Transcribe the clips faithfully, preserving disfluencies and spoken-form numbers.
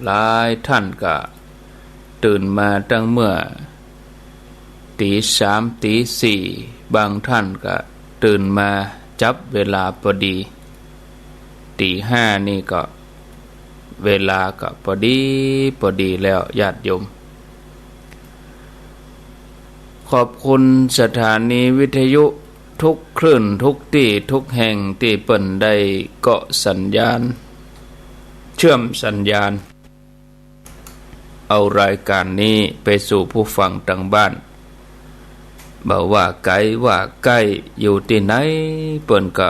หลายท่านก็ตื่นมาตั้งเมื่อตี๋สาม ตี๋สี่ บางท่านก็ตื่นมาจับเวลาปอดี ตี๋ห้านี่ก็เวลาก็ปอดีปอดีแล้วญาติโยม ขอบคุณสถานีวิทยุทุกคลื่นทุกตี้ทุกแห่งตี้เปิ้นได้เกาะสัญญาณ เชื่อมสัญญาณ เอารายการนี้ไปสู่ผู้ฟังตางบ้าน บ่ว่าไก๋ว่าใก้อยู่ตี้ไหนเปิ้นก็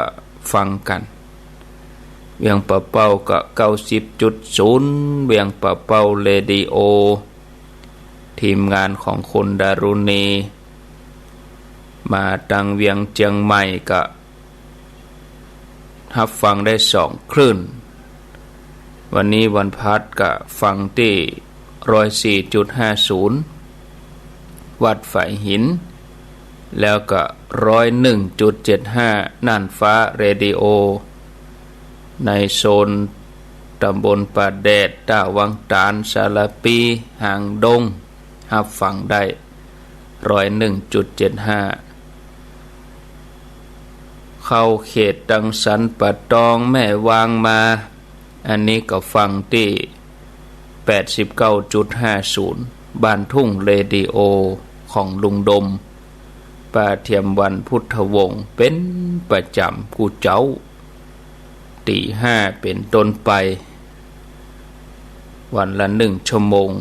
ฟังกั๋น เวียงป่าเป้าก็ เก้าสิบจุดศูนย์ เวียงป่าเป้าเรดิโอ ทีมงานของคุณดารุณี มาตางเวียงเจียงใหม่ก็ฮับฟังได้สองคลื่น วันนี้วันพฤหัสก็ฟังตี้ ร้อยสี่จุดห้าศูนย์ วัดฝายหิน แล้วก็ ร้อยหนึ่งจุดเจ็ดห้า น่านฟ้าเรดิโอ ในโซนตำบลป่าแดด ต้าวังต๋าน สารภี หางดง ฮับฟังได้ ร้อยหนึ่งจุดเจ็ดห้า เข้าเขตตางสันป่าตองแม่วางมา อันนี้ก็ฟังตี้ แปดสิบเก้าจุดห้าศูนย์ บ้านทุ่งเรดิโอ ของลุงดม ป้าเทียมวรรณ พุทธวงศ์ เป๋นประจ๋ำกู้เจ๊า ตี๋ห้าเป๋นต้นไป วันละหนึ่งชั่วโมง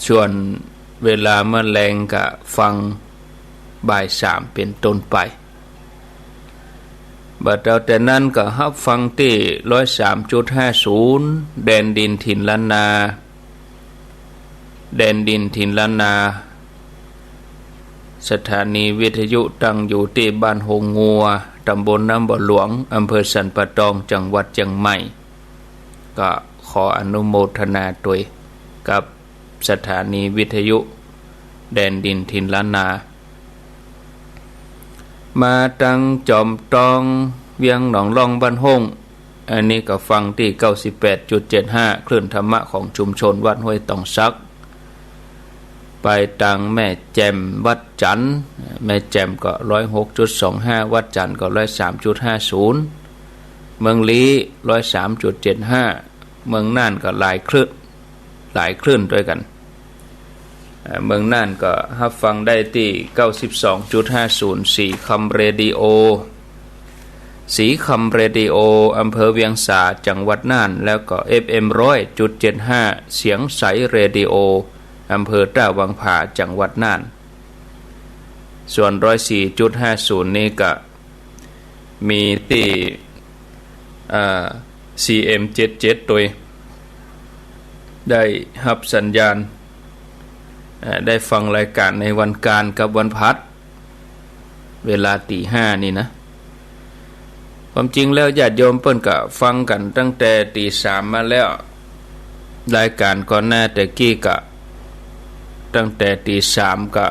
ส่วนเวลาเมื่อแลงก็ฟังบ่ายสามเป๋นต้นไป บ่าเต้าแต่นั้นก็ฮับฟังตี้ ร้อยสามจุดห้าศูนย์ แดนดินถิ่นล้านนา แดนดินถิ่นล้านนา สถานีวิทยุตั้งอยู่ตี้บ้านโฮงงัว ตำบลน้ำบ่อหลวง อำเภอสันป่าตอง จังหวัดเจียงใหม่ ก็ขออนุโมทนาตวยกับสถานีวิทยุแดนดินถิ่นล้านนา มาตางจอมตอง เวียงหนองล่องบ้านห้ง อันนี้ก็ฟังตี้ เก้าสิบแปดจุดเจ็ดห้า คลื่นธรรมะของชุมชนวัดห้วยตองสัก ไปตางแม่แจ่มวัดจันทน์ แม่แจ่มก็ ร้อยหกจุดสองห้า วัดจันทน์ก็ ร้อยสามจุดห้าศูนย์ เมืองลี้ ร้อยสามจุดเจ็ดห้า เมืองน่านก็หลายคลื่น หลายคลื่นตวยกั๋น เอ่อ เมืองน่านก็ฮับฟังได้ตี้ เก้าสิบสองจุดห้าศูนย์ สีคำเรดิโอ สีคำเรดิโอ อำเภอเวียงสา จังหวัดน่าน แล้วก็ เอฟเอ็ม ร้อยจุดเจ็ดห้า เสียงใสเรดิโอ อำเภอต้าวังผา จังหวัดน่าน ส่วน ร้อยสี่จุดห้าศูนย์ นี่ก็ มีตี้ อ่า ซีเอ็มเจ็ดเจ็ดตวย ได้ฮับสัญญาณ อ่า ได้ฟังรายการในวันก๋านกับวันพฤหัส เวลาตี๋ห้านี่นะ ความจริงแล้วญาติโยมเปิ้นก็ฟังกั๋นตั้งแต่ตี๋สามมาแล้ว รายการก่อนหน้าแต่กี้ก็ ตั้งแต่ตี๋สามก็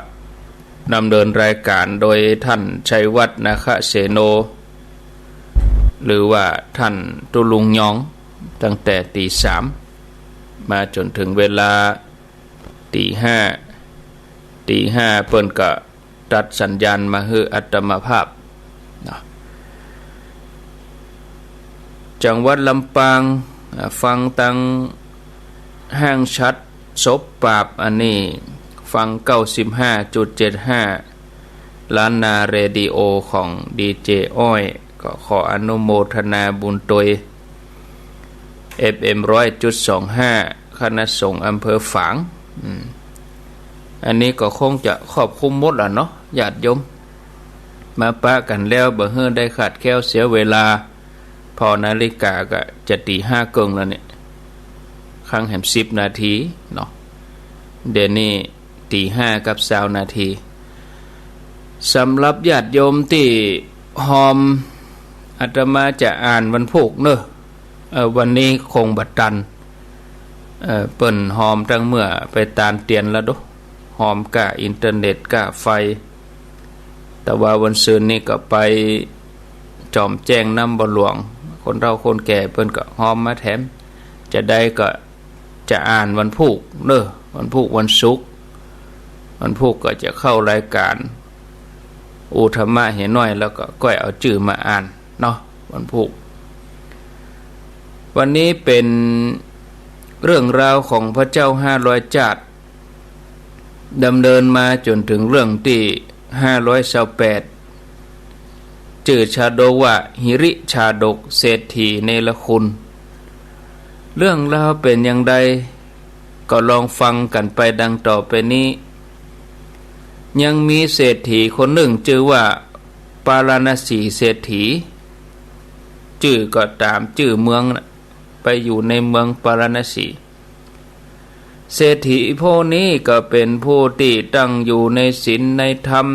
ดำเนินรายการโดยท่านชัยวัฒน์ นาคเสโน หรือว่าท่านตุ๊ลุงยอง ตั้งแต่ตี๋สาม มาจ๋นเถิงเวลาตี๋ห้า ตี๋ห้าเปิ้นก็ตัดสัญญาณมาหื้ออาตมาภาพเนาะ จังหวัดลำปาง อ่า ฟังตางห้างฉัตรสบปราบ อันนี้ฟัง เก้าสิบห้าจุดเจ็ดห้า ล้านนาเรดิโอของดีเจอ้อย ก็ขออนุโมทนาบุญตวย เอฟเอ็ม ร้อยจุดสองห้า คณะสงฆ์อำเภอฝาง อืม อันนี้ก็คงจะครอบคลุมหมดละเนาะ ญาติโยม มาปะกั๋นแล้วบ่หื้อได้ขาดแคลนเสียเวลา ผ่อนาฬิกาก็จะตี๋ห้าเกิ่งแล้วเนี่ย ครั้งแหมสิบนาทีเนาะ เดี๋ยวนี้ตี๋ห้ากับซาวนาที สำหรับญาติโยมตี้ฮอมอาตมาจะอ่านวันพูกเนอะ เอ่อ วันนี้คงบ่ตัน เอ่อ เปิ้นฮอมตั้งเมื่อไปตานเตียนแล้วโด ฮอมก้าอินเทอร์เน็ตก้าไฟ แต่ว่าวันซืนนี่ก็ไปจ่อมแจ้งน้ำบ่อหลวง คนเฒ่าคนแก่เปิ้นก็ฮอมมาแถม จะใดก็จะอ่านวันพูกเน้อ วันพูกวันศุกร์ วันพูกก็จะเข้ารายก๋านอู้ธรรมะเหียน้อย แล้วก็ก้อยเอาจื้อมาอ่านเนาะ วันพูก วันนี้เป๋นเรื่องราวของพระเจ้าห้าร้อยจ๊าด ดำเนินมาจ๋นเถิงเรื่องตี้ห้าร้อยซาวแปด จื้อชาดกว่า หิริชาดก เศรษฐีเนรคุณ เรื่องราวเป๋นอย่างใด ก็ลองฟังกั๋นไปดังต่อไปนี้ ยังมีเศรษฐีคนนึ่งจื้อว่า ปาราณสีเศรษฐี จื้อก็ต๋ามจื้อเมืองน่ะ ไปอยู่ในเมืองปาราณสี เศรษฐีผู้นี้ก็เป๋นผู้ตี้ตั้งอยู่ในศีลในธรรม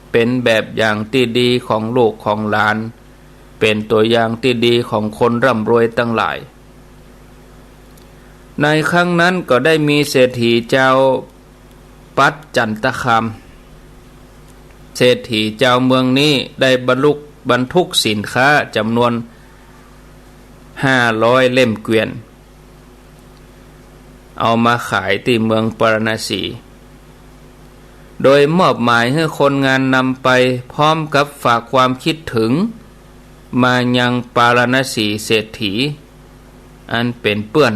เป๋นแบบอย่างตี้ดีของลูกของหลาน เป๋นตั๋วอย่างตี้ดีของคนร่ำรวยตังหลาย ในครั้งนั้นก็ได้มีเศรษฐีจาวปัจจันตคาม เศรษฐีจาวเมืองนี้ได้บรรลุ บรรทุกสินค้าจ๋ำนวนห้าร้อยเล่มเกวียน เอามาขายตี้เมืองปาราณสี โดยมอบหมายหื้อคนงานนำไป พร้อมกับฝากความคิดถึงมายังปาราณสีเศรษฐี อันเป๋นเปื้อน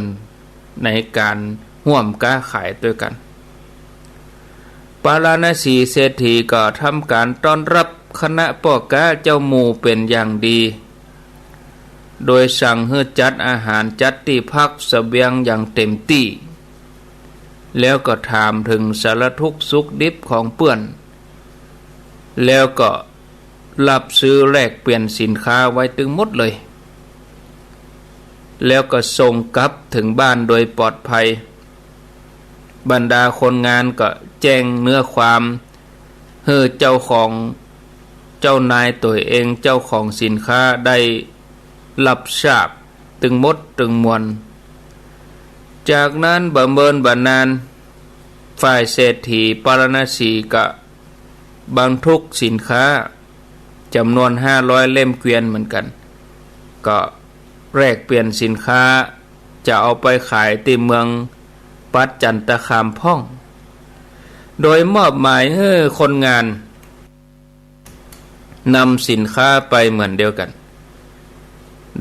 ในก๋านฮ่วมก๊าขายตวยกั๋น ปาราณสีเศรษฐีก็ทำก๋านต้อนรับคณะป้อก๊าเจ้าหมู่เป๋นอย่างดี โดยสั่งหื้อจัดอาหาร จัดตี้พักเสบียงอย่างเต๋มตี้ แล้วก็ถามเถิงสารทุกข์สุขดิบของเปื้อน แล้วก็รับซื้อแลกเปลี่ยนสินค้าไว้ตึงหมดเลย แล้วก็ส่งกลับเถิงบ้านโดยปลอดภัย บรรดาคนงานก็แจ้งเนื้อความหื้อเจ้าของ เจ้านายตั๋วเอง เจ้าของสินค้าได้รับทราบตึงหมดตึงมวล จากนั้นบ่เมินบ่นาน ฝ่ายเศรษฐีปาราณสีก็บรรทุกสินค้าจ๋ำนวนห้าร้อยเล่มเกวียนเหมือนกั๋น ก็แลกเปลี่ยนสินค้า จะเอาไปขายตี้เมืองปัจจันตคามพ่อง โดยมอบหมายหื้อคนงาน นำสินค้าไปเหมือนเดียวกั๋น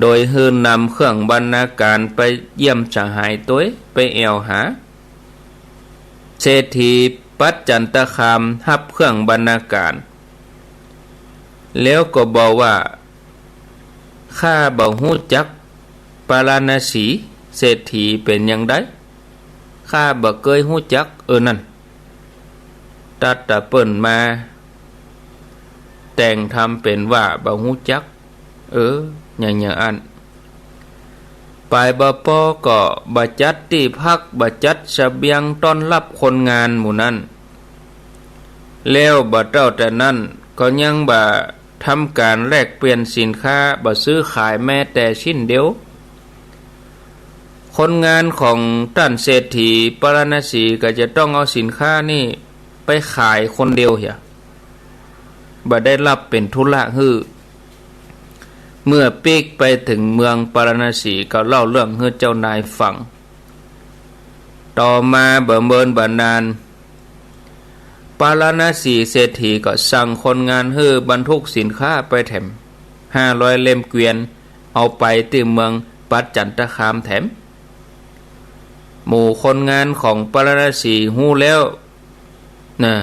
โดยหื้อนำเครื่องบรรณาก๋ารไปเยี่ยมสหายตวย ไปแอ่วหา เศรษฐีปัจจันตคามฮับเครื่องบรรณาก๋าร แล้วก็บอกว่า ข้าบ่ฮู้จักปาราณสีเศรษฐีเป๋นอย่างใด ข้าบ่เกยฮู้จัก เออ นั่น ตั๊ดตะเปิ้นมา แต่งทำเป๋นว่าบ่ฮู้จัก เออ อย่าง อย่างอั้น ป๋ายบ่ปอก็บ่จัดตี้พัก บ่จัดเสบียงต้อนรับคนงานหมู่นั้น แล้วบ่เต้าแต่นั้น ก็ยังบ่ทำก๋านแลกเปลี่ยนสินค้า บ่ซื้อขายแม้แต่ชิ้นเดียว คนงานของต้านเศรษฐีปาราณสีก็จะต้องเอาสินค้านี่ไปขายคนเดียวเหีย บ่ได้ฮับเป๋นธุระหื้อ เมื่อปิ๊กไปเถิงเมืองปาราณสีก็เล่าเรื่องหื้อเจ้านายฟัง ต่อมาบ่เมินบ่นาน ปาราณสีเศรษฐีก็สั่งคนงานหื้อบรรทุกสินค้าไปแถม ห้าร้อยเล่มเกวียน เอาไปตี้เมืองปัจจันตคามแถม หมู่คนงานของปาราณสีฮู้แล้วนะ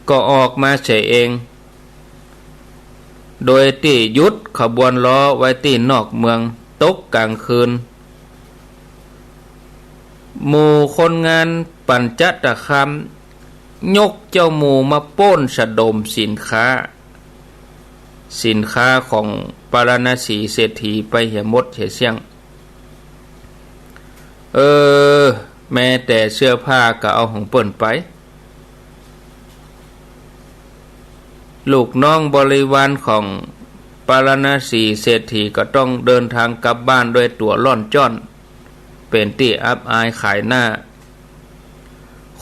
ก็ออกมาเสียเอง โดยตี้หยุดขบวนล้อไว้ตี้นอกเมือง ตกก๋างคืน หมู่คนงานปัจจันตคามยกเจ้าหมู่มาป้นสะดมสินค้า สินค้าของปาราณสีเศรษฐีไปเหียหมดเหียเสี้ยง เออ แม้แต่เสื้อผ้าก็เอาของเปิ้นไป ลูกน้องบริวารของปาราณสีเศรษฐีก็ต้องเดินทางกลับบ้านด้วยตั๋วล่อนจ้อน เป๋นตี้อับอายขายหน้า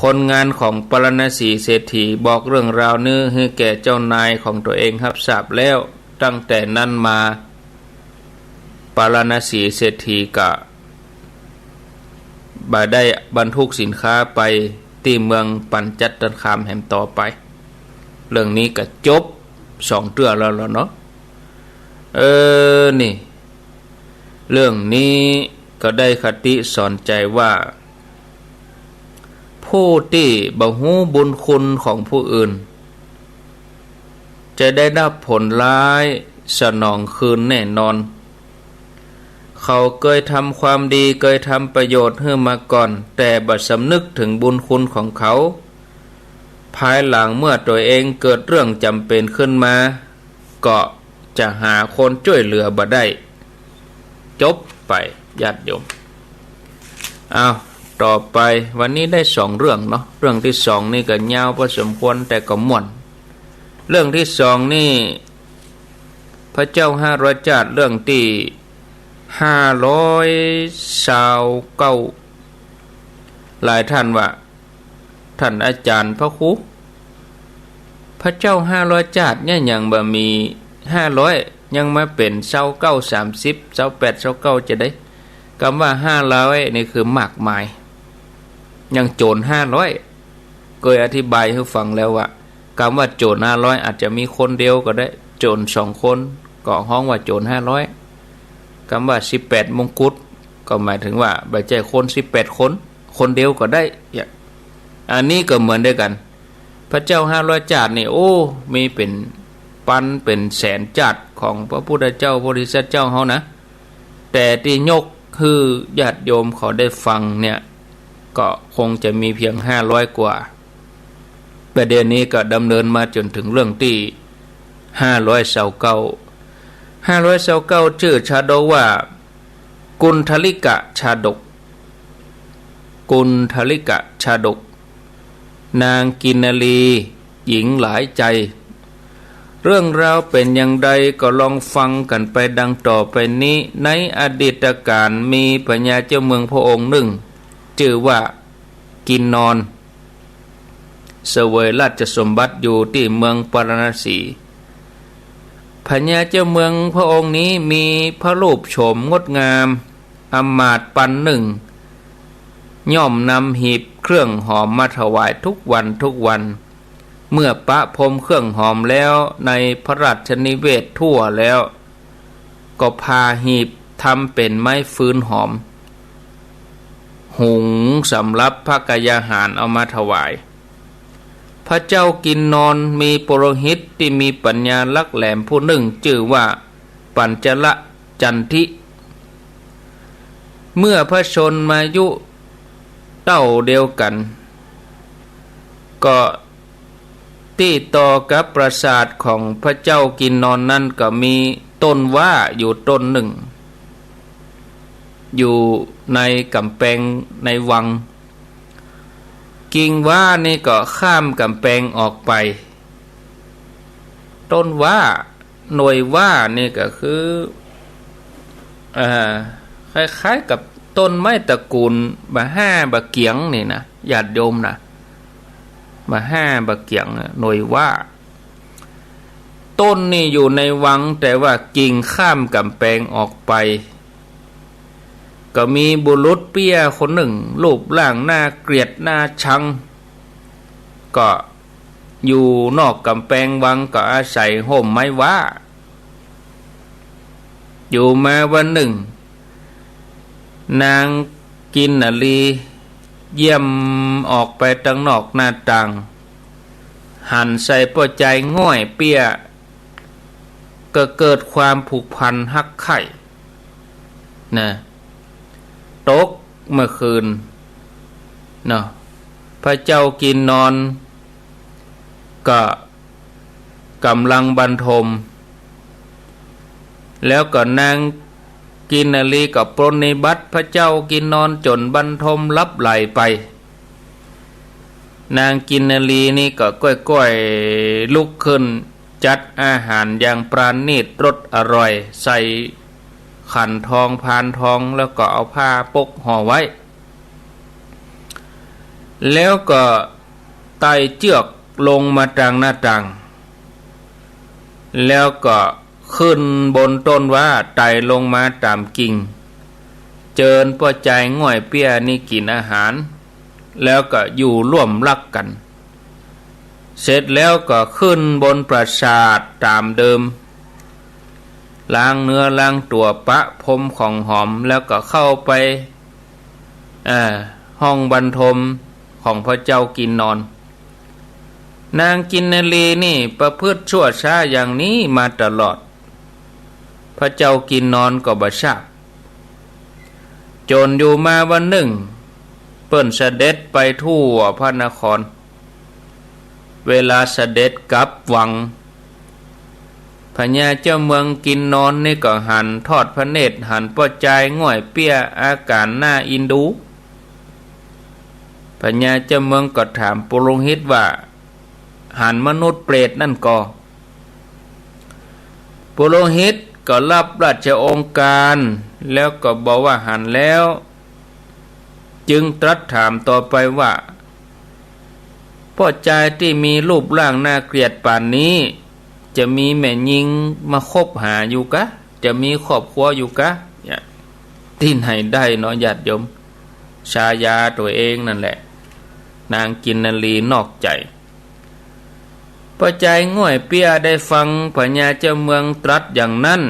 คนงานของปาราณสีเศรษฐีบอกเรื่องราวนี้หื้อแก่เจ้านายของตั๋วเองฮับทราบแล้ว ตั้งแต่นั้นมา ปาราณสีเศรษฐีก็บ่ได้บรรทุกสินค้าไปตี้เมืองปัญจัตตคามแหมต่อไป เรื่องนี้ก็จบสองเตื้อแล้วล่ะเนาะ เออ นี่ เรื่องนี้ก็ได้คติสอนใจ๋ว่า ผู้ตี้บ่ฮู้บุญคุณของผู้อื่น จะได้รับผลร้ายสนองคืนแน่นอน เขาเกยทำความดี เกยทำประโยชน์หื้อมาก่อน แต่บ่สำนึกถึงบุญคุณของเขา ภายหลังเมื่อตั๋วเองเกิดเรื่องจ๋ำเป๋นขึ้นมา ก็จะหาคนจ้วยเหลือบ่ได้ จบไป ญาติโยม อ้าว ต่อไป วันนี้ได้สองเรื่องเนาะ เรื่องตี้สองนี่ก็ยาวพอสมควร แต่ก็ม่วน เรื่องตี้สองนี่ พระเจ้าห้าร้อยจ้าด เรื่องตี้ห้าร้อยซาวเก้า หลายท่านว่า ท่านอาจ๋ารย์พระครู พระเจ้าห้าร้อยจ้าดเนี่ยยังบ่มีห้าร้อย ยังมาเป๋นซาวเก้า สามสิบ ซาวแปด ซาวเก้า จะใด กำว่าห้าร้อยนี่คือมากมาย ยังโจ๋รห้าร้อย เกยอธิบายหื้อฟังแล้วว่า กำว่าโจ๋รห้าร้อย อาจจะมีคนเดียวก็ได้ โจ๋รสองคนก็ฮ้องว่าโจ๋รห้าร้อย กำว่าสิบแปดมงกุฎ ก็หมายถึงว่าบ่ใจ้คนสิบแปดคน คนเดียวก็ได้ เนี่ย อันนี้ก็เหมือนเดียวกั๋น พระเจ้าห้าร้อยจ้าดนี่ โอ้ มีเป๋นปันเป๋นแสนจ้าดของพระพุทธเจ้าโพธิสัตว์เจ้าเฮานะ แต่ตี้ยกหื้อญาติโยมเขาได้ฟังเนี่ย ก็คงจะมีเพียงห้าร้อยกว่า ประเด็นนี้ก็ดำเนินมาจ๋นถึงเรื่องตี้ห้าร้อยซาวเก้า ห้าร้อยซาวเก้า จื้อชาดกว่า กุณฑลิกะชาดก กุณฑลิกะชาดก นางกินนรี หญิงหลายใจ๋ เรื่องราวเป๋นอย่างใดก็ลองฟังกั๋นไปดังต่อไปนี้ ในอดีตกาลมีพญาเจ้าเมืองพระองค์นึ่ง จื้อว่ากินนอน เสวยราชสมบัติอยู่ตี้เมืองปาราณสี พญาเจ้าเมืองพระองค์นี้มีพระรูปโฉมงดงาม อำมาตย์ปันนึ่ง ย่อมนำหีบเครื่องหอมมาถวายทุกวันทุกวัน เมื่อประพรมเครื่องหอมแล้วในพระราชนิเวศทั่วแล้ว ก็ผ่าหีบทำเป๋นไม้ฟืนหอม หุงสำหรับพระกายาหารเอามาถวาย พระเจ้ากินนอนมีปุโรหิตตี้มีปัญญาลักแหลมผู้นึ่ง จื้อว่าปัญจละจันทิ เมื่อพระชนมายุเต้าเดียวกั๋น ก็ตี้ต่อกับปราสาทของพระเจ้ากินนอนนั้นก็มีต้นว้าอยู่ต้นนึ่ง อยู่ในก๋ำแปงในวัง กิ่งว้านี่ก็ข้ามก๋ำแปงออกไป ต้นว้า หน่วยว้านี่ก็คือ เอ่อ คล้ายๆ กับต้นไม้ตระกูลบ่าฮ่าบ่าเกี๋ยงนี่นะ ญาติโยมนะ บ่าฮ่าบ่าเกี๋ยงน่ะ หน่วยว้า ต้นนี่อยู่ในวัง แต่ว่ากิ่งข้ามก๋ำแปงออกไป ก็มีบุรุษเปี้ยคนนึ่ง รูปร่างน่าเกลียดน่าชัง ก็อยู่นอกก๋ำแปงวัง ก็อาศัยฮ่มไม้ว้า อยู่มาวันนึ่ง นางกินนรีเยี่ยมออกไปตางนอกหน้าต่าง หันใส่ป้อจายง่อยเปี้ย ก็เกิดความผูกพันฮักใค่ นะ ตกเมื่อคืน เนาะ พระเจ้ากินนอน ก็ก๋ำลังบรรทม แล้วก็นางกินนรีก็ปรนนิบัติพระเจ้ากินนอนจ๋นบรรทมหลับไหลไป นางกินนรีนี่ก็ก้อยๆ ลุกขึ้น จัดอาหารอย่างปราณีตรสอร่อย ใส่ขันทองพานทอง แล้วก็เอาผ้าปกห่อไว้ แล้วก็ไต่เจื้อกลงมาตางหน้าต่าง แล้วก็ ขึ้นบนต้นว้า ไต่ลงมาต๋ามกิ่ง เจิญป้อจายง่อยเปี้ยนี่กิ๋นอาหาร แล้วก็อยู่ร่วมฮักกั๋น เสร็จแล้วก็ขึ้นบนปราสาทต๋ามเดิม ล้างเนื้อล้างตั๋ว ปะพรมของหอม แล้วก็เข้าไป เอ่อ ห้องบรรทมของพระเจ้ากินนอน นางกินนรีนี่ประพฤติชั่วช้าอย่างนี้มาตลอด พระเจ้ากินนอนก็บ่ทราบ จ๋นอยู่มาวันนึ่ง เปิ้นเสด็จไปทั่วพระนคร เวลาเสด็จกลับวัง พญาเจ้าเมืองกินนอนนี่ก็หันทอดพระเนตรหันป้อจายง่อยเปี้ยอาก๋านน่าอินดู พญาเจ้าเมืองก็ถามปุโรหิตว่า หันมนุษย์เปรตนั่นก่อ ปุโรหิตก็ฮับราชองค์การ แล้วก็บอกว่าหันแล้ว จึงตรัสถามต่อไปว่า ป้อจายตี้มีรูปร่างน่าเกลียดป่านนี้ จะมีแม่ญิงมาคบหาอยู่กา จะมีครอบครัวอยู่กา เนี่ย ตี้ไหนได้เนาะญาติโยม ชายาตั๋วเองนั่นแหละ นางกินนรีนอกใจ๋ ป้อจายง่อยเปี้ยได้ฟังพญาเจ้าเมืองตรัสอย่างนั้น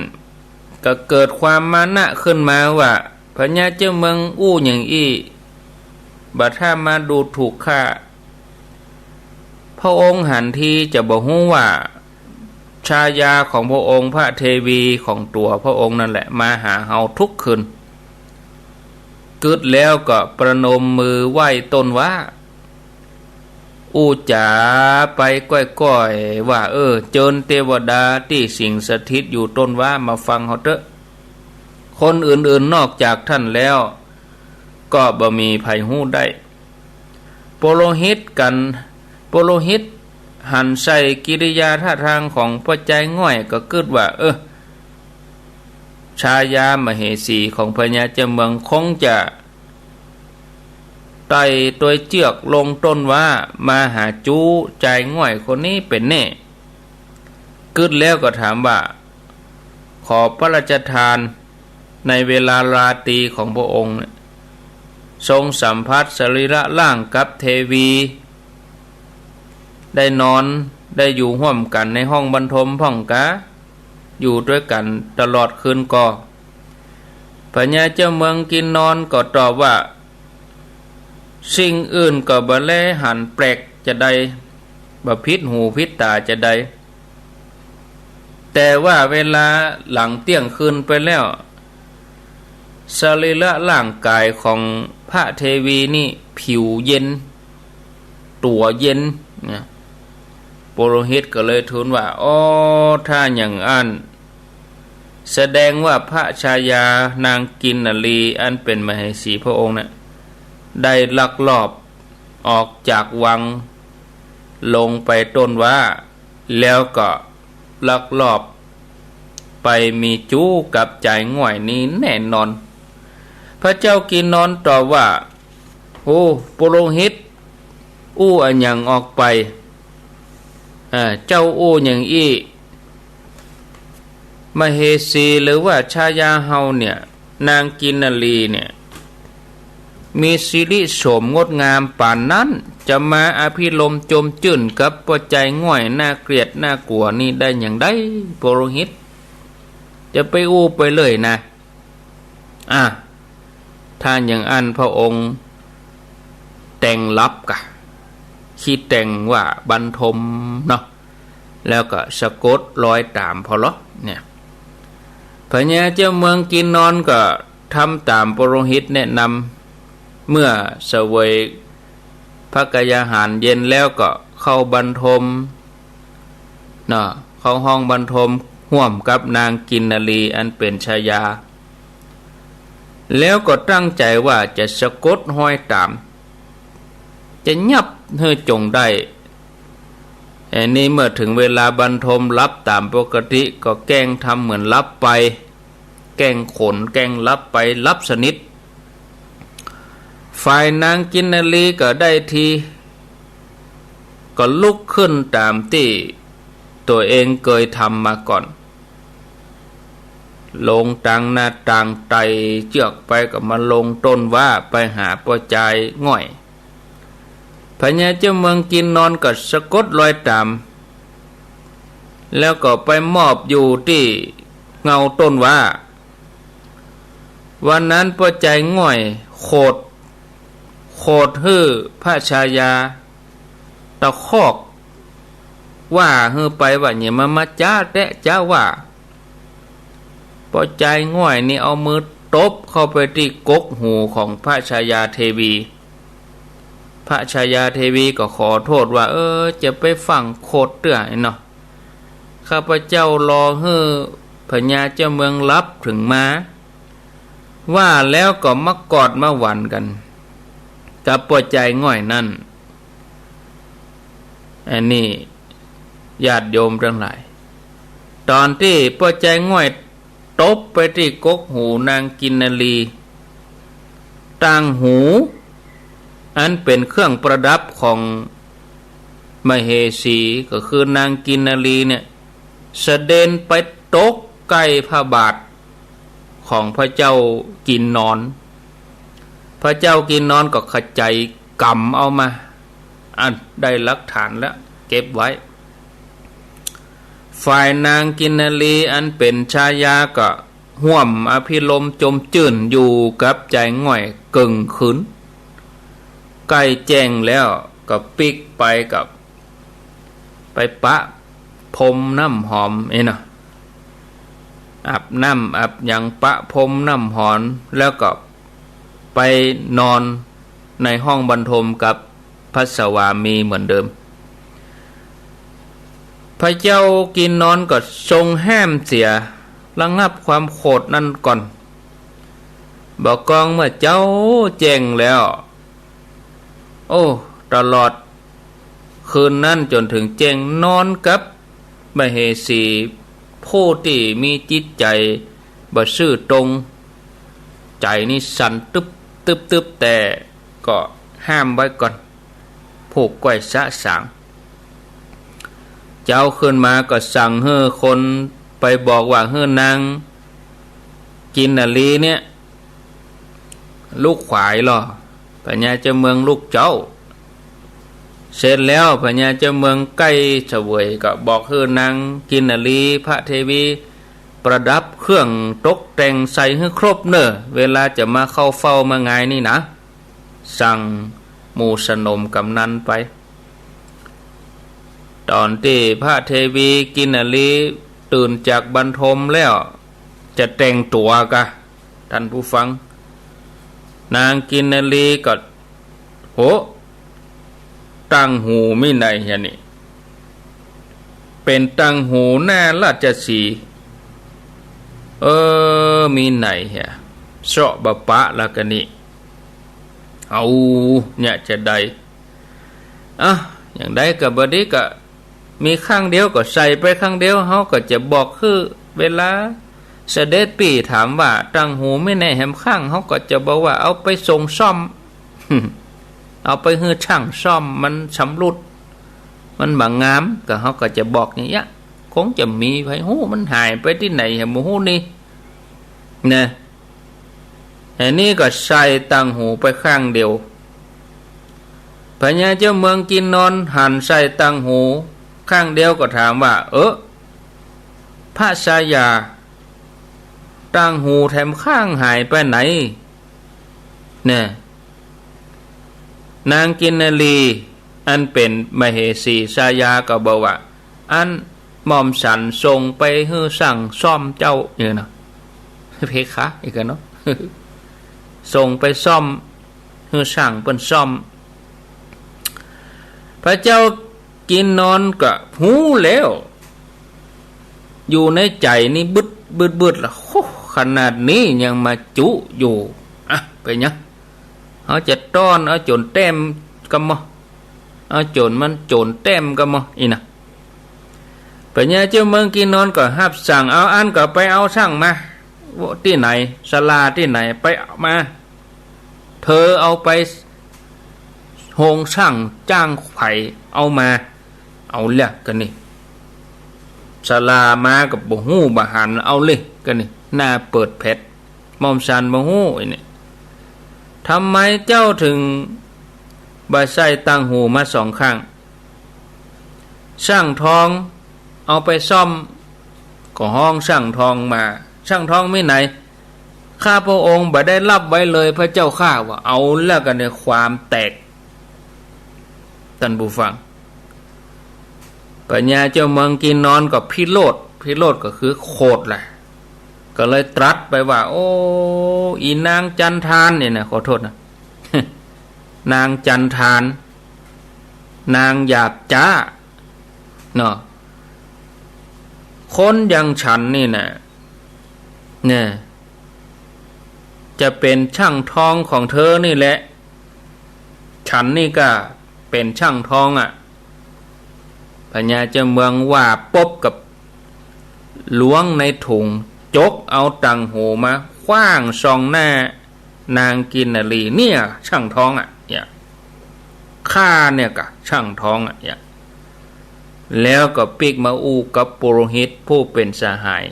ก็เกิดความมานะขึ้นมาว่า พญาเจ้าเมืองอู้อย่างอี้ บ่ถ้ามาดูถูกข้า พระองค์หันทีจะบ่ฮู้ว่า ชายาของพระองค์ พระเทวีของตั๋วพระองค์นั่นแหละ มาหาเฮาทุกคืน กึ๊ดแล้วก็ประนมมือไหว้ต้นว้า อู้จ๋าไปก้อยๆ ว่า เออ เจิญเตวดาตี้สิงสถิตอยู่ต้นว้ามาฟังเฮาเต๊อะ คนอื่นๆ นอกจากท่านแล้ว ก็บ่มีใผฮู้ได้ ปุโรหิตกั๋น ปุโรหิตหันใส่กิริยาท่าทางของป้อจายง่อยก็กึ๊ดว่า เออ ชายามเหสีของพญาเจ้าเมืองคงจะไต่ตวยเจื้อกลงต้นว้ามาหาจู๊จายง่อยคนนี้เป๋นแน่ กึ๊ดแล้วก็ถามว่า ขอพระราชทานในเวลาราตรีของพระองค์เนี่ย ทรงสัมผัสสรีระร่างกับเทวี ได้นอนได้อยู่ฮ่วมกั๋นในห้องบรรทมพ่องกา อยู่ตวยกั๋นตลอดคืนก่อ พญาเจ้าเมืองกินนอนก็ตอบว่า สิ่งอื่นก็บ่แลหันแปลกจะใด บ่ผิดหูผิดต๋าจะใด แต่ว่าเวลาหลังเตี้ยงคืนไปแล้ว สรีระร่างก๋ายของพระเทวีนี่ผิวเย็น ตั๋วเย็น เนี่ย ปุโรหิตก็เลยทูลว่า อ้อ ถ้าอย่างอั้น แสดงว่าพระชายานางกินนรีอันเป๋นมเหสีพระองค์น่ะ ได้ลักลอบออกจากวัง ลงไปต้นว้า แล้วก็ลักลอบไปมีจู๊กับจายง่อยนี้แน่นอน พระเจ้ากินนอนตอบว่า โอ้ ปุโรหิต อู้อะหยังออกไป เอ่อ เจ้าอู้อย่างอี้ มเหสีหรือว่าชายาเฮาเนี่ย นางกินนรีเนี่ย มีสิริโสมงดงามปานนั้น จะมาอภิรมย์จมจื้นกับป้อจายง่อยน่าเกลียดน่ากลัวนี่ได้อย่างใด ปุโรหิต จะไปอู้ไปเลยนะ อ่ะ ถ้าอย่างอั้นพระองค์แต่งลับกา ขี้แต่งว่าบรรทมเนาะ แล้วก็สะกดรอยต๋ามเผ่าเลาะ เนี่ย พญาเจ้าเมืองกินนอนก็ทำต๋ามปุโรหิตแนะนำ เมื่อเสวยพระกายาหารเย็นแล้วก็เข้าบรรทม เนาะ เข้าห้องบรรทมฮ่วมกับนางกินนรีอันเป๋นชายา แล้วก็ตั้งใจ๋ว่าจะสะกดฮอยต๋าม จะยับหื้อจ๋งได้ อันนี้เมื่อเถิงเวลาบรรทมหลับต๋ามปกติก็แกล้งทำเหมือนหลับไป แกล้งขนแกล้งหลับไป หลับสนิท ฝ่ายนางกินนรีก็ได้ที ก็ลุกขึ้นต๋ามตี้ตั๋วเองเกยทำมาก่อน ลงตางหน้าต่างไต่เจื้อกไปก็มาลงต้นว้าไปหาป้อจายง่อย พญาเจ้าเมืองกินนอนก็สะกดรอยต๋าม แล้วก็ไปมอบอยู่ตี้เงาต้นว้า วันนั้นป้อจายง่อยโขด โขดหื้อพระชายาตะคอก ว่าหื้อไปว่า "อย่ามา มาจ๊าแต๊จ๊าว่า" ป้อจายง่อยนี่เอามือตบเข้าไปตี้กกหูของพระชายาเทวี พระชายาเทวีก็ขอโต้ษว่า "เออ จะไปฟั่งโขดเตื้อไอ้เนาะ ข้าพเจ้ารอหื้อพญาเจ้าเมืองหลับเถิงมา" ว่าแล้วก็มากอดมาหวันกั๋นกับป้อจายง่อยนั้น อันนี้ญาติโยมตังหลาย ต๋อนตี้ป้อจายง่อยตบไปตี้กกหูนางกินนารี ต่างหูอันเป๋นเครื่องประดับของมเหสี ก็คือนางกินนารีเนี่ย สะเด็นไปตกใก้พระบาทของพระเจ้ากินนอน พระเจ้ากินนอนก็ขะไจกำเอามา อันได้หลักฐานแล้ว เก็บไว้ ฝ่ายนางกินนารีอันเป๋นชายาก็ฮ่วมอภิรมย์จมจื้นอยู่กับจายง่อยเกิ่งคืน ใก้แจ้งแล้วก็ปิ๊กไปกับ ไปปะพรมน้ำหอมเอ้ยเนาะ อาบน้ำอาบหยังปะพรมน้ำหอม แล้วก็ไปนอนในห้องบรรทมกับพระสวามีเหมือนเดิม พระเจ้ากินนอนก็ทรงห้ามเสีย ระงับความโขดนั้นก่อน บ่ากองเมื่อเจ๊าแจ้งแล้ว โอ้ ตลอด คืนนั้นจ๋นเถิงแจ้งนอนกับมเหสี ผู้ตี้มีจิตใจ๋บ่ซื่อตรง ใจ๋นี่สั่นตึบตึบตึบ แต่ก็ห้ามไว้ก่อน ผูกก้อยสะสาง เจ๊าขึ้นมาก็สั่งหื้อคนไปบอกว่าหื้อนางกินนารีเนี่ย ลุกขวายลอ พญาเจ้าเมืองลุกเจ๊า เสร็จแล้วพญาเจ้าเมืองใก้เสวยก็บอกหื้อนางกินนารีพระเทวีประดับเครื่องตกแต่งใส่หื้อครบเน่อ เวลาจะมาเข้าเฝ้ามางายนี่นะ สั่งหมู่สนมกำนันไป ต๋อนตี้พระเทวีกินนารีตื่นจากบรรทมแล้ว จะแต่งตั๋วกะ ท่านผู้ฟัง นางกินนารีก็ โห ต่างหูมีไหนเหียนี่ เป๋นต่างหูหน้าราชสีห์ เออ มีไหนเหีย เซาะบ่ปะละกะนี่ เอา เนี่ยจะได้ อ่ะ อย่างใดก็บ่ดีก็ มีข้างเดียวก็ใส่ไปข้างเดียว เฮาก็จะบอกคือเวลาเสด็จพี่ถามว่าต่างหูมีไหนแหมข้าง เฮาก็จะบอกว่าเอาไปส่งซ่อม เอาไปหื้อช่างซ่อม มันชำรุด มันบ่งาม ก็เฮาก็จะบอกอย่างเงี้ย คงจะมีไผฮู้มันหายไปตี้ไหนแหมบ่ฮู้นี่ นะ อันนี้ก็ใส่ต่างหูไปข้างเดียว พญาเจ้าเมืองกินนอนหันใส่ต่างหูข้างเดียวก็ถามว่า เออ พระชายา ต่างหูแถมข้างหายไปไหน เนี่ย นางกินนารี อันเป๋นมเหสีชายาก็บอกว่า อันหม่อมฉันส่งไปหื้อช่างซ่อมเจ้า เนี่ยนะ เพคะ อีกแล้วเนาะ ส่งไปซ่อม หื้อช่างเปิ้นซ่อม พระเจ้ากินนอนก็ฮู้แล้ว อยู่ในใจ๋นี่บึด บึด บึดละ โห ขนาดนี้ยังมาจุอยู่ อ่ะ เป๋นหยัง เฮาจะต้อนเอาโจ๋นแต้มกำมอ เอาโจ๋นมันโจ๋นแต้มกำมอ อี้นะ พญาเจ้าเมืองกินนอนก็ฮับสั่ง เอาอั้นก็ไปเอาช่างมา ตี้ไหน ศาลาตี้ไหน ไปเอามา เธอเอาไปโฮงช่างจ้างไผเอามา เอาเละกะนี่ ศาลามาก็บ่ฮู้บ่หัน เอาเลยกะนี่ หน้าเปิดแผด หม่อมฉันบ่ฮู้ อันนี้ ทำไมเจ้าถึงบ่ใส่ต่างหูมาสองข้าง ช่างทองเอาไปซ่อม ก็ฮ้องช่างทองมา ช่างทองมีไหน ข้าพระองค์บ่ได้ลับไว้เลยพระเจ้าข้า ว่าเอาแล้วกั๋นเนี่ย ความแตก ท่านผู้ฟัง พญาเจ้าเมืองกินนอนก็พิโรธ พิโรธก็คือโขดแหละ ก็เลยตรัสไปว่า โอ้ อีนางจันทานเนี่ยนะ ขอโทษนะ นางจันทาน นางหยาบจ๊าเนาะ คนอย่างฉันนี่นะ เนี่ย จะเป๋นช่างทองของเธอนี่แหละ ฉันนี่ก็เป๋นช่างทองอะ พญาเจ้าเมืองว่าปุ๊บก็ล้วงในถุง จกเอาต่างหูมาขว้างส่องหน้านางกินนรี เนี่ย ช่างทองอะ เนี่ย ข้าเนี่ยก็ช่างทองอะ เนี่ย แล้วก็ปิ๊กมาอู้กับปุโรหิตผู้เป๋นสหาย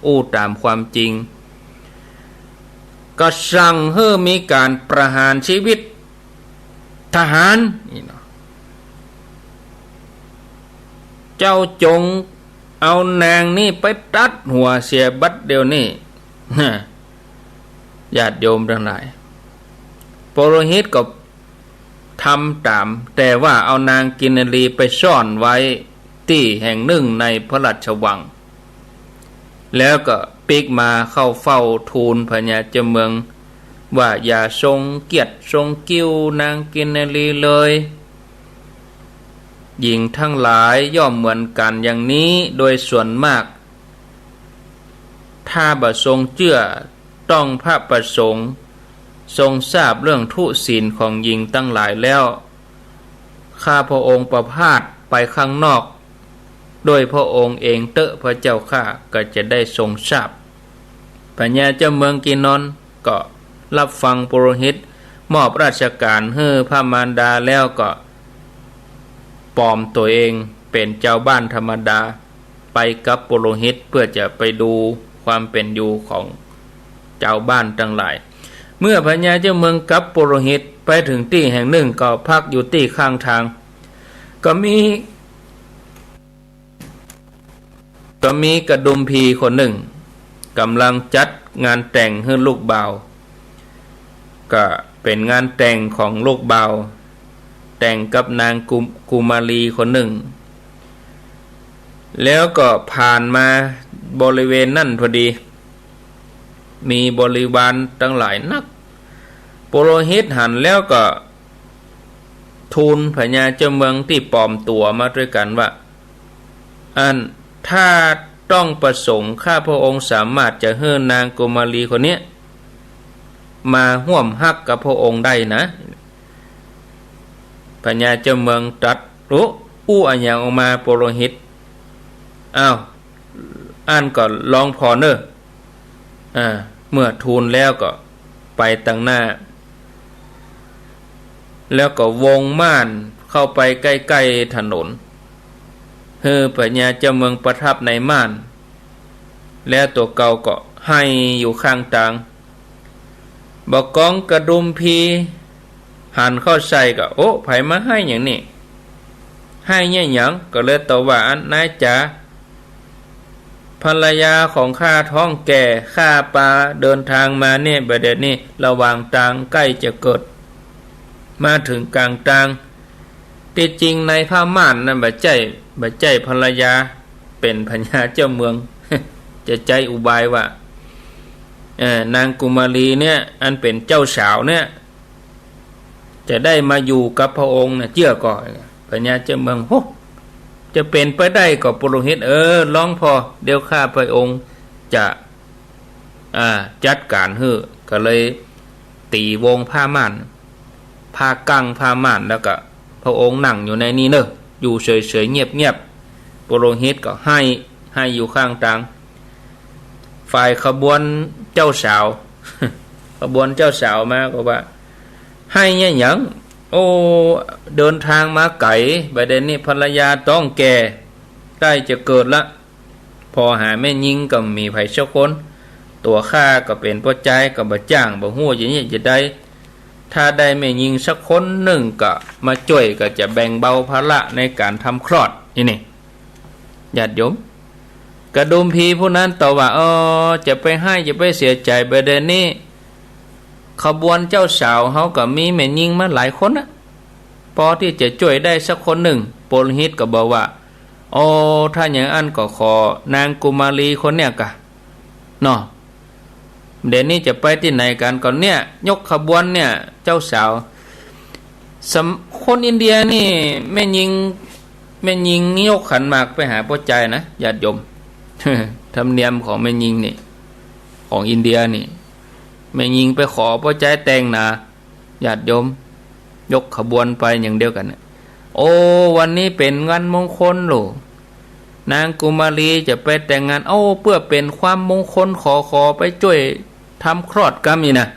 อู้ต๋ามความจริง ก็สั่งหื้อมีก๋านประหารชีวิตทหารนี่เนาะ เจ้าจงเอานางนี่ไปตัดหัวเสียบัดเดี๋ยวนี้ ญาติโยมตังหลาย ปุโรหิตก็ทำต๋าม แต่ว่าเอานางกินนรีไปซ่อนไว้ตี้แห่งนึ่งในพระราชวัง แล้วก็ปิ๊กมาเข้าเฝ้าทูลพญาเจ้าเมือง ว่าอย่าทรงเกียจทรงกิ้วนางกินนรีเลย หญิงทั้งหลายย่อมเหมือนกั๋นอย่างนี้โดยส่วนมาก ถ้าบ่ทรงเจื้อ ต้องพระประสงค์ทรงทราบเรื่องทุศีลของหญิงตังหลายแล้ว ข้าพระองค์ประพาสไปข้างนอก ด้วยพระองค์เองเต๊อะพระเจ้าข้า ก็จะได้ทรงทราบ พญาเจ้าเมืองกินนอนก็รับฟังปุโรหิต มอบราชก๋านหื้อพระมารดาแล้วก็ปลอมตั๋วเองเป๋นจาวบ้านธรรมดา ไปกับปุโรหิตเพื่อจะไปดูความเป๋นอยู่ของจาวบ้านตังหลาย เมื่อพญาเจ้าเมืองกับปุโรหิตไปเถิงตี้แห่งนึ่งก็พักอยู่ตี้ข้างตาง ก็มี ก็มีกระดุมพีคนนึ่งก่ำลังจัดงานแต่งหื้อลูกบ่าว ก็เป๋นงานแต่งของลูกบ่าว แต่งกับนางกุม- กุมารีคนนึ่ง แล้วก็ผ่านมาบริเวณนั้นพอดี มีบริวารตังหลายนัก ปุโรหิตหันแล้วก็ทูลพญาเจ้าเมืองตี้ปลอมตั๋วมาตวยกั๋นว่า อัน ถ้าต้องประสงค์ ข้าพระองค์สามารถจะหื้อนางกุมารีคนเนี้ย มาฮ่วมฮักกับพระองค์ได้นะ พญาเจ้าเมืองตรัส โอ้ อู้อะหยังออกมาปุโรหิต อ้าว อั้นก็ลองผ่อเน่อ อ่า เมื่อทูลแล้วก็ไปตังหน้า แล้วก็วงม่านเข้าไปใก้ๆ ถนน หื้อพญาเจ้าเมืองประทับในม่าน แล้วตั๋วเก่าก็ไห้อยู่ข้างตาง บ่ากองกระดุมพีหันเข้าใส่ก็ โอ้ ใผมาไห้อย่างนี้ ไห้เยียะหยัง ก็เลยตอบว่า อันนายจ๋า ภรรยาของข้าท้องแก่ ข้าปาเดินตางมาเนี่ย บ่าเดี่ยวนี้ระหว่างตางใก้จะเกิด มาเถิงก๋างตาง ตี้จริงในผ้าม่านนั้นบ่ใจ้ บ่ใจ้ภรรยา เป๋นพญาเจ้าเมือง จะใจ๊อุบายว่า เอ่อ นางกุมารีเนี่ย อันเป๋นเจ้าสาวเนี่ย จะได้มาอยู่กับพระองค์นะ เจื้อก่อ พญาเจ้าเมือง โห จะเป๋นไปได้ก่อปุโรหิต เออ ลองผ่อ เดี๋ยวข้าพระองค์จะ อ่า จัดก๋านหื้อ ก็เลยตี๋วงผ้าม่าน ผ้ากั้งผ้าม่าน แล้วก็พระองค์นั่งอยู่ในนี้เน่อ อยู่เฉยๆ เงียบๆ ปุโรหิตก็ไห้ ไห้อยู่ข้างตาง ฝ่ายขบวนเจ้าสาว ขบวนเจ้าสาวมาก็ว่า ไห้เยียะหยัง โอ้ เดินตางมาไก๋ บ่าเดี่ยวนี้ภรรยาท้องแก่ ใก้จะเกิดละ ผ่อหาแม่ญิงก็บ่มีใผสักคน ตั๋วข้าก็เป๋นป้อจายก็บ่จ้าง บ่ฮู้จะเยียะจะใด ถ้าได้แม่ญิงสักคนนึ่งก็มาจ้วย ก็จะแบ่งเบาภาระในก๋านทำคลอด อี้นี่ ญาติโยม กระดุมพีผู้นั้นตอบว่า เออ จะไปฮ้ายจะไปเสียใจ๋บ่ได้ เดี๋ยวนี้ขบวนเจ้าสาวเฮาก็มีแม่ญิงมาหลายคนนะ ปอตี้จะจ้วยได้สักคนนึ่ง ปุโรหิตก็บอกว่า โอ้ ถ้าอย่างอั้นก็ขอนางกุมารีคนเนี่ยก่ะ เนาะ เดี๋ยวนี้จะไปตี้ไหนกั๋น ก็เนี่ย ยกขบวนเนี่ย เจ้าสาว สำ- คนอินเดียนี่ แม่ญิง แม่ญิงยกขันหมากไปหาป้อจายนะ ญาติโยม ธรรมเนียมของแม่ญิงนี่ ของอินเดียนี่ แม่ญิงไปขอป้อจายแต่งนะ ญาติโยม ยกขบวนไปอย่างเดียวกั๋นนะ โอ้ วันนี้เป๋นวันมงคลโหละ นางกุมารีจะไปแต่งงาน โอ้ เปื้อเป๋นความมงคล ขอ ขอไปจ้วยทำคลอดกำอี้นะ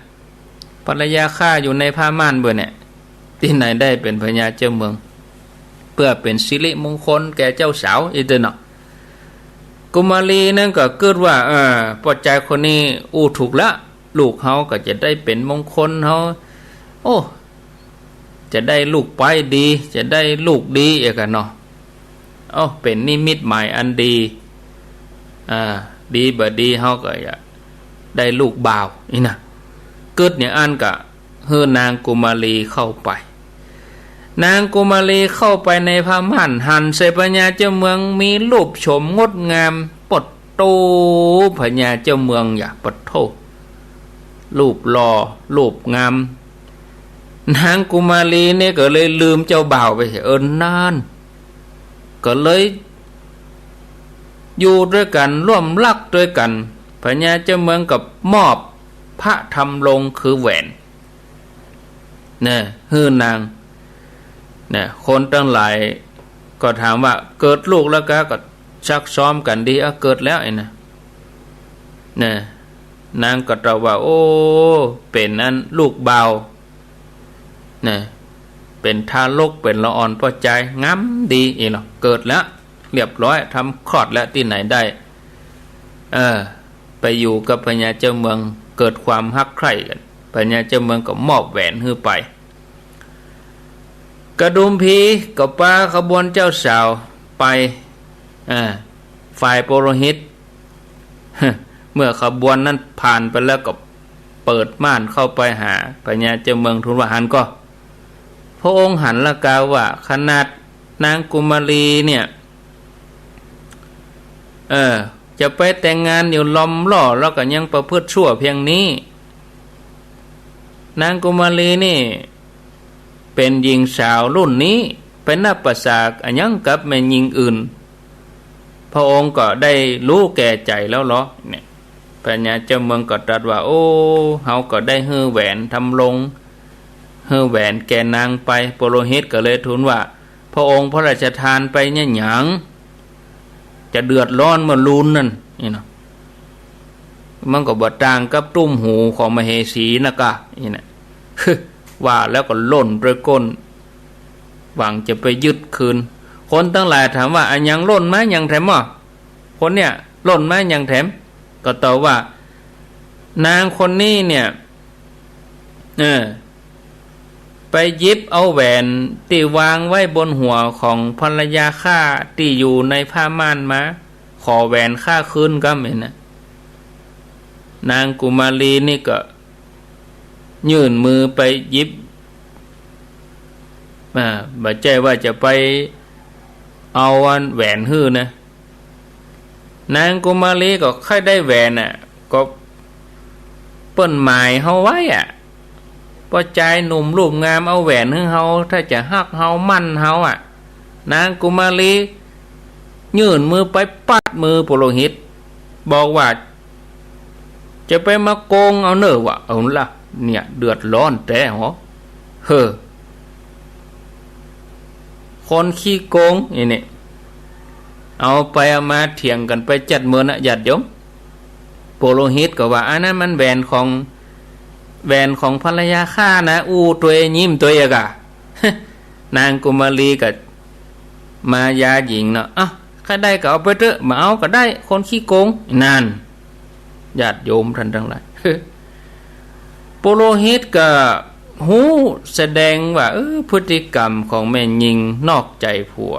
ภรรยาข้าอยู่ในผ้าม่านเปื้อเนี่ย ตี้ไหนได้เป๋นพญาเจ้าเมือง เปื้อเป๋นสิริมงคลแก่เจ้าสาว อี้เตื้อเนาะ กุมารีนั้นก็กึ๊ดว่า เออ ป้อจายคนนี้อู้ถูกละ ลูกเฮาก็จะได้เป๋นมงคล เฮา โอ้ จะได้ลูกใป๊ดี จะได้ลูกดี เอกะเนาะ เอ้า เป๋นนิมิตหมายอันดี อ่า ดีบ่ดี เฮาก็จะได้ลูกบ่าว อี้นะ กึ๊ดอย่างอั้นก็หื้อนางกุมารีเข้าไป นางกุมารีเข้าไปในผ้าม่าน หันใส่พญาเจ้าเมือง มีรูปโฉมงดงาม ปะโถ พญาเจ้าเมืองอย่า ปะโถ รูปหล่อ รูปงาม นางกุมารีเนี่ยก็เลยลืมเจ้าบ่าวไป เออ นั่น ก็เลยอยู่ตวยกั๋น ร่วมฮักตวยกั๋น พญาเจ้าเมืองก็มอบพระทำรงคือแหวน เนี่ย หื้อนาง เนี่ย คนตังหลายก็ถามว่า เกิดลูกแล้วกา ก็ซักซ้อมกั๋นดี อ่ะ เกิดแล้ว อี้นะ เนี่ย นางก็ตอบว่า โอ้ เป๋นอันลูกบ่าว เนี่ย เป๋นทารก เป๋นละอ่อนป้อจาย งามดี อี้เนาะ เกิดแล้ว เรียบร้อย ทำคลอดแล้ว ตี้ไหนได้ เออ ไปอยู่กับพญาเจ้าเมือง เกิดความฮักใคร่กั๋น พญาเจ้าเมืองก็มอบแหวนหื้อไป กระดุมพีก็ปาขบวนเจ้าสาวไป อ่า ฝ่ายปุโรหิต เมื่อขบวนนั้นผ่านไปแล้วก็เปิดม่านเข้าไปหาพญาเจ้าเมืองทูลว่า หันก่อ พระองค์หันละกาว่า ขนาดนางกุมารีเนี่ย เออ จะไปแต่งงานอยู่ลอมล่อ แล้วก็ยังประพฤติชั่วเพียงนี้ นางกุมารีนี่เป๋นหญิงสาวรุ่นนี้ ไปนับประสาอะหยังกับแม่ญิงอื่น พระองค์ก็ได้ฮู้แก่ใจ๋แล้วเหรอ เนี่ย พญาเจ้าเมืองก็ตรัสว่า โอ้ เฮาก็ได้หื้อแหวนทำรง หื้อแหวนแก่นางไป ปุโรหิตก็เลยทูลว่า พระองค์พระราชทานไปเนี่ยหยัง จะเดือดร้อนเหมือนลูนนั่น อี้เนาะ มันก็บ่ต่างกับตุ้มหูของมเหสีนะกา อี้นะ ว่าแล้วก็ล่นตวยก้น หวังจะไปยึดคืน คนตังหลายถามว่า อะหยังล่นมาหยังแถมอ่ะ คนเนี่ยล่นมาหยังแถม ก็ตอบว่า นางคนนี้เนี่ย เออ ไปหยิบเอาแหวนตี้วางไว้บนหัวของภรรยาข้าตี้อยู่ในผ้าม่านมา ขอแหวนข้าคืนกำ อี้นะ นางกุมารีนี่ก็ยื่นมือไปหยิบ อ่า บ่ใจ้ว่าจะไปเอาอันแหวนหื้อนะ นางกุมารีก็ใค่ได้แหวนน่ะ ก็เปิ้นหมายเฮาไว้อะ ป้อจายหนุ่มรูปงามเอาแหวนหื้อเฮา ถ้าจะฮักเฮาหมั้นเฮาอะ นางกุมารียื่นมือไปปัดมือปุโรหิต บอกว่า จะไปมาโกงเอาเน่อวะ เอาละ เนี่ยเดือดร้อนแต๊หอ เฮ้อ คนขี้โกงอี้นี่ เอาไปเอามาเถียงกั๋นไปจัดเมินนะญาติโยม ปุโรหิตก็ว่า อันนั้นมันแหวนของ แหวนของภรรยาข้านะ อู้ตวยยิ้มตวยอะกา นางกุมารีก็มายาหญิงเนาะ เอ้า ใค่ได้ก็เอาไปเต๊อะ บ่เอาก็ได้ คนขี้โก๋ง นั่น ญาติโยมต้านตังหลาย ปุโรหิตก็ฮู้แสดงว่า เออ พฤติกรรมของแม่ญิงนอกใจ๋ผัว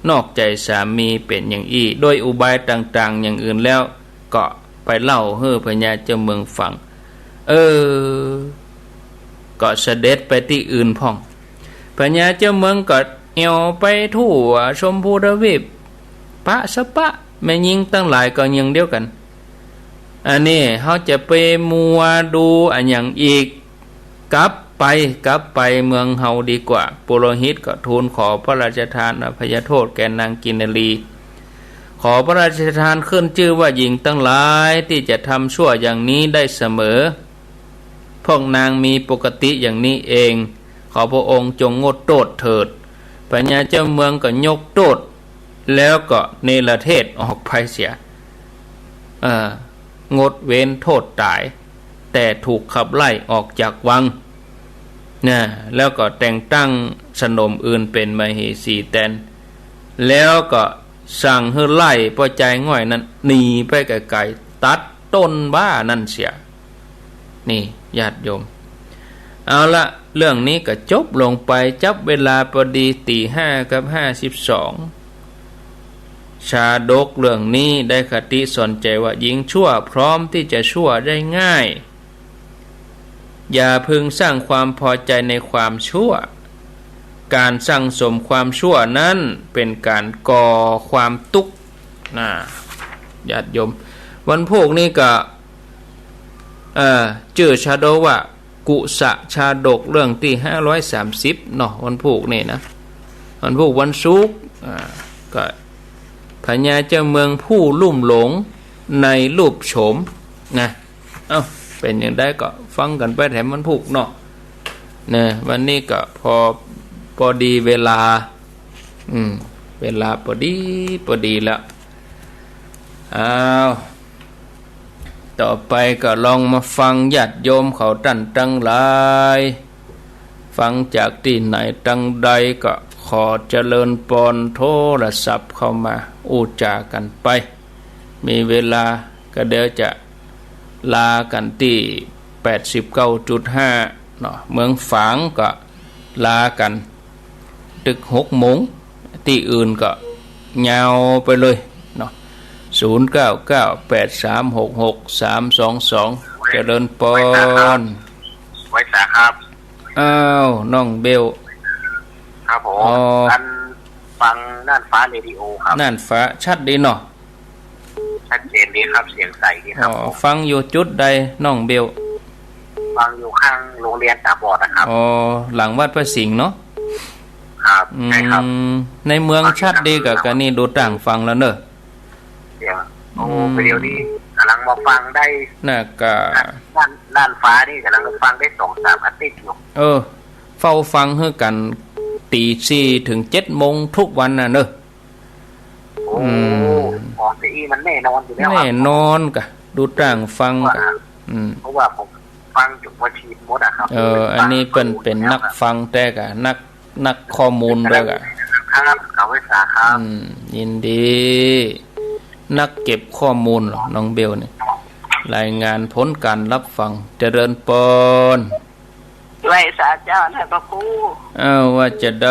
นอกใจ๋สามีเป๋นอย่างอี้ โดยอุบายต่างๆ อย่างอื่นแล้ว ก็ไปเล่าหื้อพญาเจ้าเมืองฟัง เออ ก็เสด็จไปตี้อื่นพ่อง พญาเจ้าเมืองก็แอ่วไปทั่วชมพูทวีป ปะสะปะ แม่ญิงตังหลายก็อย่างเดียวกั๋น อันนี้เฮาจะไปมัวดูอะหยังอีก กลับไป กลับไปเมืองเฮาดีกว่า ปุโรหิตก็ทูลขอพระราชทานอภัยโทษแก่นางกินนรี ขอพระราชทานขึ้นจื้อว่าหญิงตังหลายตี้จะทำชั่วอย่างนี้ได้เสมอ พวกนางมีปกติอย่างนี้เอง ขอพระองค์จงงดโต้ษเถิด พญาเจ้าเมืองก็ยกโต้ษ แล้วก็เนรเทศออกไปเสีย เอ่อ งดเว้นโต้ษต๋าย แต่ถูกขับไล่ออกจากวัง นะ แล้วก็แต่งตั้งสนมอื่นเป๋นมเหสีแตน แล้วก็สั่งหื้อไล่ป้อจายง่อยนั้นหนีไปไก๋ๆ ตัดต้นบ้านั้นเสีย นี่ญาติโยม เอาละ เรื่องนี้ก็จบลงไป จับเวลาปอดีตี๋ห้ากับห้าสิบสอง ชาดกเรื่องนี้ได้คติสอนใจ๋ว่า หญิงชั่วพร้อมตี้จะชั่วได้ง่าย อย่าพึงสร้างความพอใจ๋ในความชั่ว ก๋านสั่งสมความชั่วนั้นเป๋นก๋านก่อความตุ๊กข์ นะ ญาติโยม วันพูกนี้ก็ เอ่อ จื้อชาดกว่า กุสะชาดกเรื่องตี้ห้าร้อยสามสิบเนาะ วันพูกนี้นะ วันพูกวันศุกร์ อ่า ก็พญาเจ้าเมืองผู้ลุ่มหลงในรูปโฉม นะ เอ้า เป๋นอย่างใดก็ฟังกั๋นไปแถมวันพูกเนาะ นะ วันนี้ก็พอ ปอดีเวลา อืม เวลาปอดี ปอดีแล้ว อ้าว ต่อไปก็ลองมาฟังญาติโยมเขาต้านตังหลาย ฟังจากตี้ไหนตังใดก็ขอเจริญปอน โทรศัพท์เข้ามา อู้จ๋ากั๋นไป มีเวลาก็เดี๋ยวจะลากั๋นตี้แปดสิบเก้าจุดห้าเนาะ เมืองฝางก็ลากั๋น ตึกหกโมง ตี้อื่นก็ยาวไปเลยเนาะ ศูนย์เก้าเก้าแปดสามหกหกสามสองสอง เจริญปอน ไหว้สาครับ อ้าว น้องเบล ครับผม อ๋อ อันฟังน่านฟ้าเรดิโอครับ น่านฟ้าชัดดีเนาะ ชัดเจนดีครับ เสียงใสดีครับ อ๋อ ผม ฟังอยู่จุดใดน้องเบล ฟังอยู่ข้างโรงเรียนตาบอดนะครับ อ๋อ หลังวัดพระสิงห์เนาะ ครับ อืม ใช่ครับ ในเมืองชัดดีกะ กะนี่ดูต่างฟังแล้วเนอะ เสียง โอ้ อืม เดี๋ยวนี้ก๋ำลังมาฟังได้ น่ะกะ น่าน น่านฟ้านี่ก๋ำลังฟังได้สองสามอาทิตย์อยู่ เออ เฝ้าฟังหื้อกั๋น ตี๋สี่เถิงเจ็ดโมงทุกวันน่ะเนอะ โอ้ อืม ของเสียอี้มันแน่นอนอยู่แล้วครับ แน่นอนกะ ดูต่างฟังกะ เพราะว่า อืม เพราะว่าผมฟังจนว่าชินหมดอะครับ เออ อันนี้เปิ้นเป๋นนักฟังแต๊กะ นัก นักข้อมูลแต๊กะ ครับ ขอบคุณครับ อืม ยินดี นักเก็บข้อมูลเหรอ น้องเบลนี่ รายงานผลก๋านรับฟัง เจริญปอน ไหว้สาเจ้านะพระครู อ้าว ว่าจะใด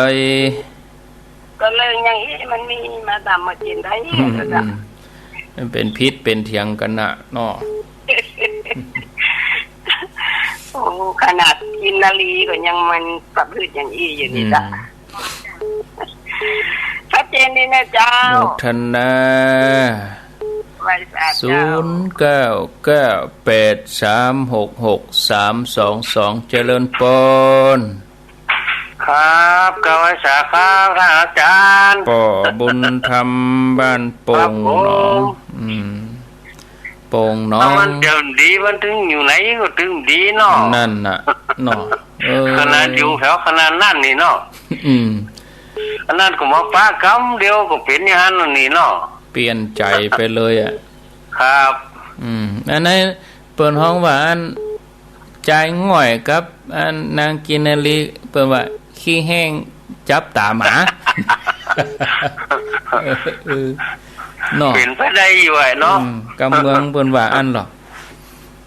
ก็เรื่องอย่างอี้มันมีมาต๋ามมากิ๋นได้ อืม ก็จะ อืม มันเป๋นผิดเป๋นเถียงกั๋นน่ะเนาะ โอ้ ขนาดกินนารีก็ยังมันประพฤติอย่างอี้อยู่นี่จ้ะ อืม ชัดเจนดีนะเจ้า โมทนา ไหว้สาเจ้า ศูนย์เก้าเก้าแปดสามหกหกสามสองสอง เจริญปอน ครับ กราบไหว้สาครับ ท่านอาจารย์ ป้อบุญธรรม บ้านโป่งหนอง ครับผม อืม โป่งหนอง ถ้ามันจะดี มันเถิงอยู่ไหนก็เถิงดีเนาะ นั่นน่ะ เนาะ เออ ขนาดอยู่แถวขนาดนั้นนี่เนาะ อืม อันนั้นก็มาปะกำเดียวก็เป๋นอย่างนั้นนี่เนาะ เปลี่ยนใจ๋ไปเลยอะ ครับ อืม อันนั้นเปิ้นฮ้องว่าอัน จายง่อยกับอันนางกินนารี เปิ้นว่าขี้แห้งจับต๋าหมา เออ เนาะ เป๋นไปได้อยู่อะเนาะ อืม กำเมืองเปิ้นว่าอั้นเหรอ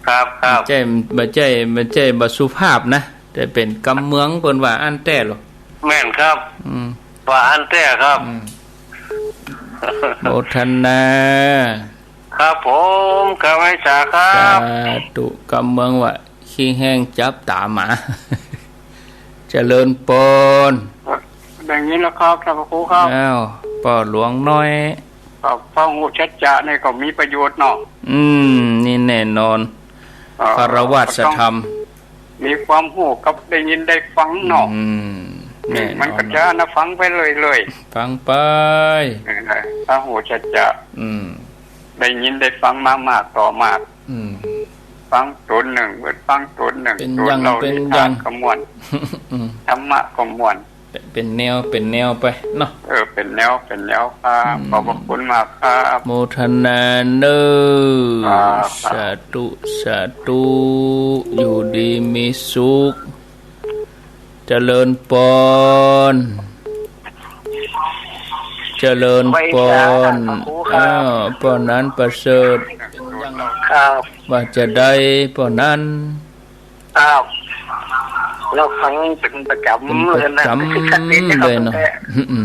ครับ ครับ บ่ใจ้ บ่ใจ้ บ่ใจ้บ่สุภาพนะ แต่เป๋นกำเมืองเปิ้นว่าอั้นแต๊เหรอ แม่นครับ อืม ว่าอั้นแต๊ครับ อืม โมทนา ครับผม กราบไหว้สาครับ สาธุ กำเมืองว่าขี้แฮงจับต๋าหมา เจริญปอน ได้ยินแล้วครับ ท่านพระครูครับ อ้าว ป้อหลวงน้อย ครับ ฟังฮู้สัจจะนี่ก็มีประโยชน์เนาะ อืม นี่แน่นอน เอ่อ คารวะธรรม มีความฮู้กับได้ยินได้ฟังเนาะ อืม แน่นอน มันก็จะนะฟังไปเรื่อยๆ ฟังไป เออ ฟังฮู้สัจจะ อืม ได้ยินได้ฟังมามากต่อมาก อืม ฟังต๋นนึ่ง เปิดฟังต๋นนึ่ง เป๋นอย่าง ต๋นเล่า เป๋นอย่าง นิทานก็ม่วน อืม ธรรมะก็ม่วน เป๋นแนว เป๋นแนวไปเนาะ เออ เป๋นแนว เป๋นแนวครับ อืม ขอบพระคุณมากครับ โมทนาเน้อ ครับ สาธุ สาธุ อยู่ดีมีสุข เจริญปอน เจริญปอน ไหว้สาครับ ครูครับ อ้าว ป้อหนานประเสริฐ ครับ ว่าจะได้ป้อหนาน ครับ เราฟังเป๋นประจ๋ำ เป๋นประจ๋ำเลยนะ เลยเนาะ อืม